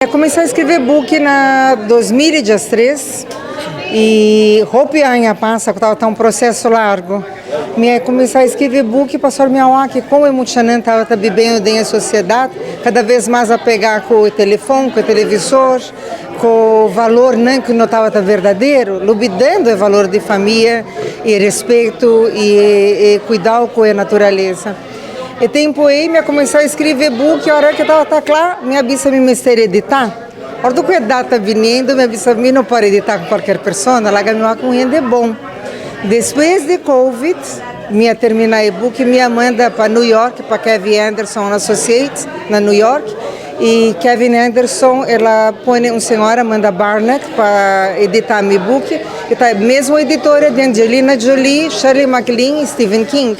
A cuminsa skirbi buki na 2013 y hopi aña pasa, tabata un proceso largo. Mi a cuminsa skirbi buki pa mi cu con e muchanan tabata biviendo den sociedad, cada bes mas apega cu e telefon, cu e televisor, cu e valornan cu no tabata berdadero, lubidando e valor di famia y respet y cuidado cu e naturalesa. E tempo ey, mi a cuminsa skirbi buki, ora cu tabata cla, mi a bisa mi mester edita. Ora cu e data bini, mi a bisa mi no por edita cu cualkier persona, laga mi cu hende bon. Despues di Covid, mi a termina e book, mi a manda pa New York, pa Kevin Anderson Associates, na New York, y Kevin Anderson, el a pone un señora, Amanda Barnett, pa edita mi book, y ta mesun editora di Angelina Jolie, Shirley MacLaine y Stephen King.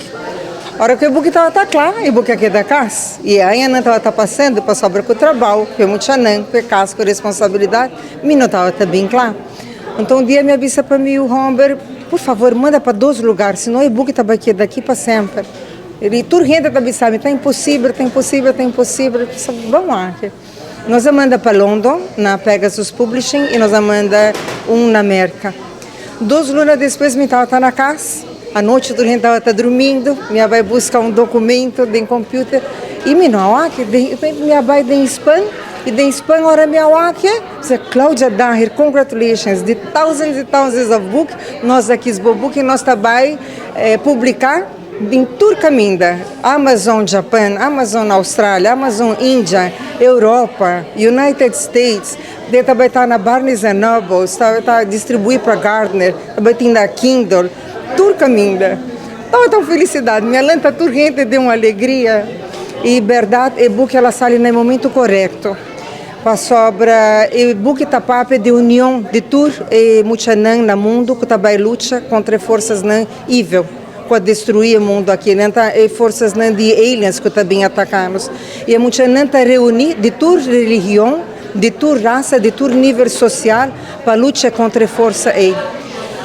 Ora cu e book tabata cla, e book aki na cas. Y ainda no tabata pasando, pasobra cu trabou, cu muchanan, cu cas, cu responsabilidad, mi no tabata bon cla. Anto, un dia mi a bisa pa mi, Humber, por fabor, manda pa dos luga, senão o book estava aqui daqui para sempre. E tur gente está pensando, está impossível, está impossível, está impossível. Vamos lá. Nos a manda pa London, na Pegasus Publishing, y nos a manda un na Amérika. 2 luna despues, mi tabata na cas, anochi tur hende tabata durmiendo, mi a bay busca un documento den computer, y mi no aki, mi a bay den spam, y den spam ora mi aki, Claudia Daher, congratulations, the thousands and thousands of books, nos aki e book nos tambe publica den tur caminda, Amazon Japan, Amazon Austrália, Amazon Índia, Europa, United States, tambe ta na Barnes Noble, ta distribui pa Gardner, tambe tin na Kindle, tur caminda. Tabata un felicidad, mi a lanta tur hende di un alegria. Y berdad, e book el a sali na momento corecto. Pasobra e book ta papia di union di tur e muchanan na mundo cu ta bay lucha contra forsanan evil cu a destrui e mundo aki, ne? E forsanan di aliens cu ta bin ataca nos. Y e muchanan ta reuni di tur religion, di tur rasa, di tur nivel social pa lucha contra e forsa ey.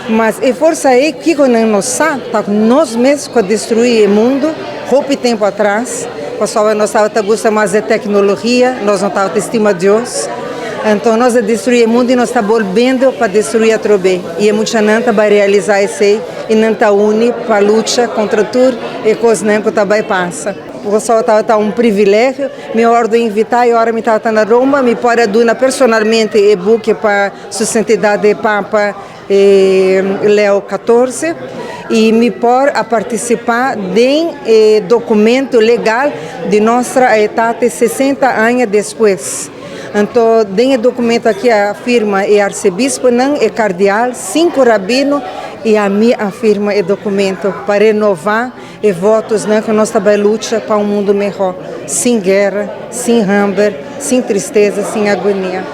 Mas e forsa ey cu nos sa, ta nos mes cu a destrui e mundo, hopi tempo atras. Pessoal, nós estava a gostar mais de tecnologia, nos no tabata stima Dios. Anto, nos a destrui e mundo y nos ta bolbiendo pa destrui atrobe. Y e muchanan ta bay realisa esey y nan ta uni pa lucha contra tur e cosnan cu ta bay pasa. Pessoal, tabata un privilegio, mi a wordo invita y ora mi tabata na Roma, mi por a duna personalmente e book pa Sua Santidad Papa Leo XIV y mi por a participa den documento legal di Nostra Aetate 60 aña despues. Anto, den e documento aki a firma e arcebispo, nan, e cardeal, cinco rabino y ami a firma e documento pa renova e votonan, cu nos ta lucha pa un mundo miho, sin guera, sin hamber, sin tristesa, sin agonia.